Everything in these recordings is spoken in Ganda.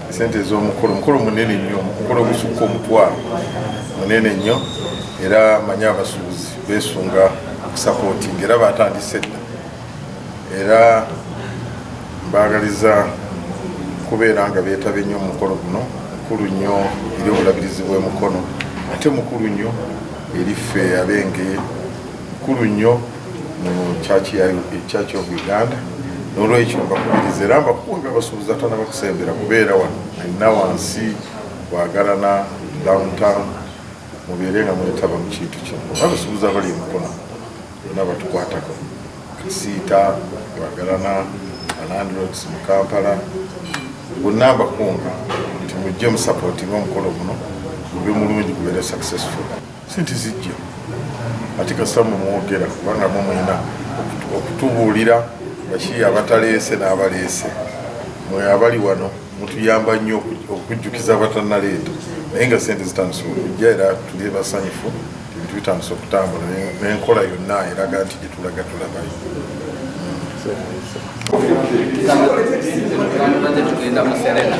Sente ez'omukolo, omukolo munene nnyo, omukolo ogusukka 500 munene nnyo. Era manyi abasuubuzi beesunga okusupportinga, era batandise dda. Era mbaagaliza kubeera nga beetabye nnyo mu mukolo guno. Mukulu nnyo eri Obulabirizi bw'Emukono, ate mukulu nnyo eri ffe ab'Engeye, mukulu nnyo mu Church of Uganda. N'olwekyo mbakubiriza era mbakunga, abasuubuzi atanaba kusembera kubeera wano alina wansi Bwagalana downtown, mubeere nga mwetaba mu kintu kino. Abasuubuzi abali Emukono bonna batukwatako, Kasiita, Bwagalana, landlords mu Kampala bonna, mbakunga nti mujje musupportinga omukolo guno, gube mulungi, gubeere successful. Sente zijja, ate kasita mumwogera, kubanga mumwina okutubuulira baki abataleese n'abaleese. Mwe abali wano mutuyamba nnyo okujjukiza abatanaleeta, naye nga sente zitandise okujja, era tuli basanyufu, ebintu bitandise okutambula n'enkola yonna eraga nti gyetulaga tulabayo. Tugenda mu Serena.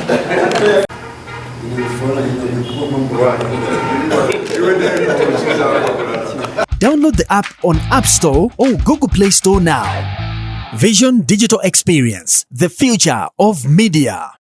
Download the app on App Store or Google Play Store now. Vision Digital Experience, the future of media.